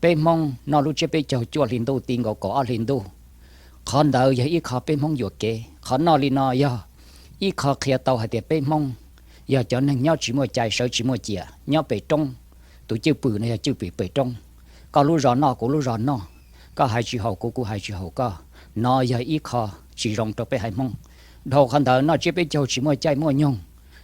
peb Hmoob noj lub tsiab peb caug cuaj hli ntuj ti nkaus kaum ob hli ntuj. Qhov ntawd yog ib qho peb Hmoob yuam kev. Qhov noj li no yog ib qho qhia tau hais tias peb Hmoob yog cov neeg nyob tsis muaj cai sawv tsis muaj ciam nyob pem roob. Tus cwj pwm no yog cwj pwm pem roob. Koj lub zos noj kuv lub zos noj, koj hais tsis haum kuv, kuv hais tsis haum koj. No yog ib qho tsis zoo rau peb haiv Hmoob. Dhau qhov ntawd noj tsiab peb caug tsis muaj caij muaj nyoog,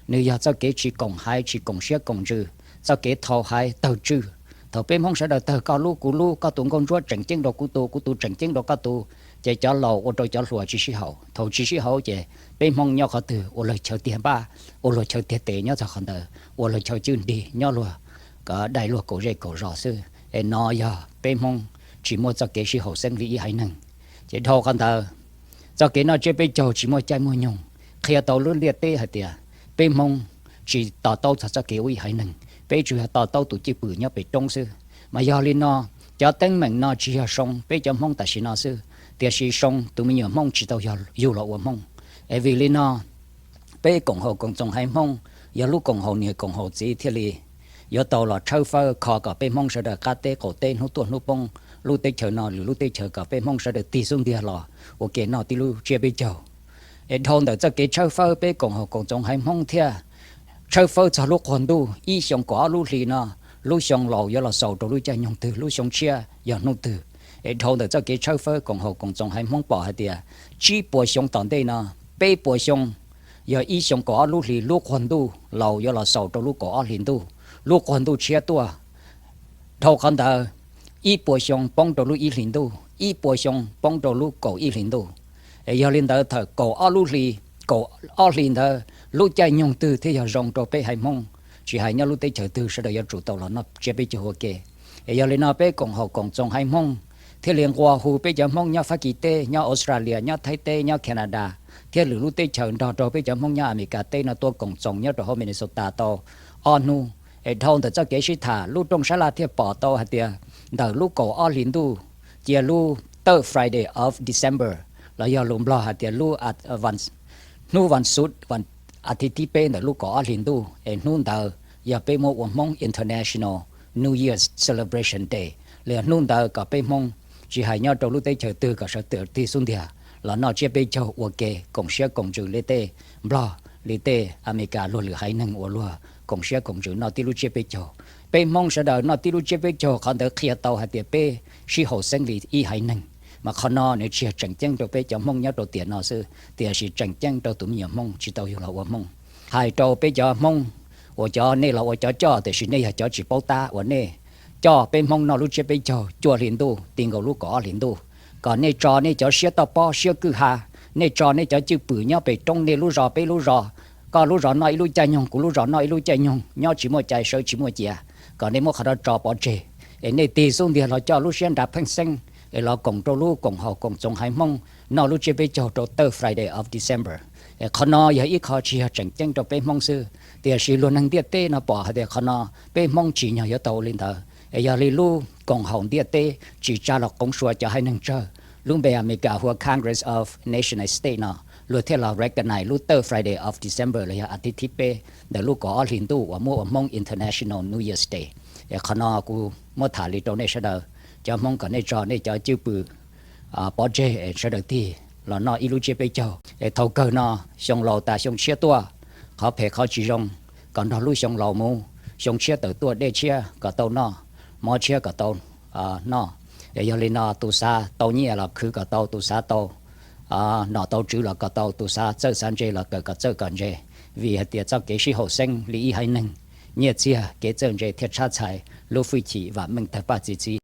nws yog txoj kev tsis koom haiv tsis koom siab koom ntsws, txoj kev thau haiv tawg tswj. Thaum peb Hmoob sawv daws tawg koj lub kuv lub, koj tus nkauj ntsuab tseem ceeb rau kuv tus, kuv tus tseem ceeb rau koj tus, ces cov laus ua rau cov hluas tsis sib haum. Thaum tsis sib haum ces peb Hmoob nyob qhov twg, ua luag chaw tiag npab, ua luag chaw tiag tes nyob txog qhov ntawd, ua luag chaw cwj nrig nyob luag, kov dai luag kaum zej kaum zos xwb. Es no yog peb Hmoob tsis muaj txoj kev sib haum xeeb li ib haiv neeg. Ces dhau qhov ntawd, txoj kev noj tsiab peb caug tsis muaj caij muaj nyoog qhia tau lub ntiaj teb hais tias peb Hmoob tsis to taub txog txoj kev ua ib haiv neeg, peb tsuas yog to taub tus cwj pwm nyob pem roob xwb. Mas yog li no, cov teeb meem no tsis yog soo peb cov Hmoob tam sim no xwb, tiam sis soo tus me nyuam Hmoob tsis tau yug los ua Hmoob. Es vim li no, peb koom haum koom txoos haiv Hmoob, yog lub koom haum niam koom haum txiv thiaj li yuav tau los tshawb fawb kho kom peb Hmoob sawv daws qab teb qaum teb hnub tuaj hnub poob, lub teb chaws no lwm lub teb chaws kom peb Hmoob sawv daws tig xub ntiag los ua ke noj tib lub tsiab peb caug. Es dhau ntawm txoj kev tshawb fawb peb koom haum koom txoos haiv Hmoob thiaj tshawb fawb txog lub qhua ntuj ib xyoo kaum ob lub hli no, lub xyoo laus yuav los xaus rau lub caij nyoog twg, lub xyoo tshiab yog hnub twg. Es dhau ntawm txoj kev tshawb fawb koom haum koom txoos haiv Hmoob pom hais tias tsib puas xyoo tom ntej no, peb puas xyoo, yog ib xyoo kaum ob lub hli lub qhua ntuj laus yuav los xaus rau lub kaum ob hli ntuj, lub qhua ntuj tshiab tuaj. Dhau qhov ntawd, ib puas xyoo poob rau lub ib hlis ntuj, ib puas xyoo poob rau lub kaum ib hlis ntuj. Es yog li ntawd thaum kaum ob lub hli, kaum ob hlis ntawd lub caij nyoog twg thiaj yog zoo rau peb haiv Hmoob, tsis hais nyob lub teb chaws twg sawv daws yuav tsum tau los noj tsiab peb caug ua ke. Es yog li no peb koom haum koom txoos haiv Hmoob thiaj li nqua hu peb cov Hmoob nyob Fab Kis teb, nyob Australia, nyob Thaib teb, nyob Canada, thiab lwm lub teb chaws nrog rau peb cov Hmoob nyob Amelikas teb no tuaj koom txoos nyob rau hauv Minnesota tau ob hnub. Es dhau ntawm txoj kev sib tham lub rooj sab laj thiaj pom tau hais tias ntawm lub kaum ob hlis ntuj, cia lub third Friday of December, los yog lus Nplog hais tias lub hnub vas xuv, a thiv thib peb ntawm lub kaum ob hlis ntuj, es hnub ntawd yog peb muab ua Hmoob International New Year's Celebration Day, los yog hnub ntawd kom peb Hmoob tsis hais nyob rau lub teb chaws twg kom sawv daws tig xub ntiag los noj tsiab peb caug ua ke koom siab koom ntsws li tej Nplog, li tej Amelikas luag lwm haiv neeg uas luag koom siab koom ntsws noj tib lub tsiab peb caug. Peb Hmoob sawv daws noj tib lub tsiab peb caug, qhov ntawd qhia tau hais tias peb sib haum xeeb li ib haiv neeg. Mas qhov no nws tsis yog tseem ceeb rau peb cov Hmoob nyob rau tiam no xwb, tiam sis tseem ceeb rau tus me nyuam Hmoob tsis tau yug los ua Hmoob. Hais rau peb cov Hmoob uas cov nej los ua cov coj tiam sis nej yog cov tsis paub tab uas nej coj peb Hmoob noj lub tsiab peb caug cuaj hli ntuj ti nkaus lub kaum ob hlis ntuj, kom nej tso nej cov siab toj pob siab kwj ha, nej tso nej cov cwj pwm nyob pem roob nej lub zos peb lub zos, koj lub zos noj ib lub caij nyoog, kuv lub zos noj ib lub caij nyoog, nyob tsis muaj cai sawv tsis muaj ciam, kom nej muab qhov no tso pov tseg, es nej tig xub ntiag los coj lub siab nra pheej xeeb, es los koom rau lub koom haum koom txoos haiv Hmoob noj lub tsiab peb caug rau third Friday of December. Es qhov no yog ib qho tsis yog tseem ceeb rau peb Hmoob xwb, tiam sis luag neeg ntiaj teb no pom hais tias qhov no peb Hmoob tsim nyog yuav tau ua li ntawd. Es yog li lub koom haum ntiaj teb tsis tsa los qoov sua cov haiv neeg tsawg, lub npe Amelikas hu ua Congress of Nations and States no, luag thiaj los recognize lub third Friday of December los yog a thiv thib peb ntawm lub kaum ob hlis ntuj uas muab ua Hmoob International New Year's Day. Es qhov no kuv muab tham li rau nej sawv daws cov Hmoob kom nej tso nej cov cwj pwm pov tseg es sawv daws tig los noj ib lub tsiab peb caug. Es thaum kawg no xyoo laus tas xyoo tshiab tuaj, qhov phem qhov tsis zoo kom nrog lub xyoo laus mus, xyoo tshiab tawm tuaj dej tshiab kom tau noj, mov tshiab kom tau noj. Es yog li no tus xav tau nyiaj los khwv kom tau, tus xav tau nom tau tswv los kom tau, tus xav txawj xav ntse los kawm kom txawj kom ntse. Vim hais tias txoj kev sib haum xeeb li ib haiv neeg, nyiaj txiag kev txawj ntse thiaj tshab txhais lub hwj chim vam meej tawg paj txi txiv.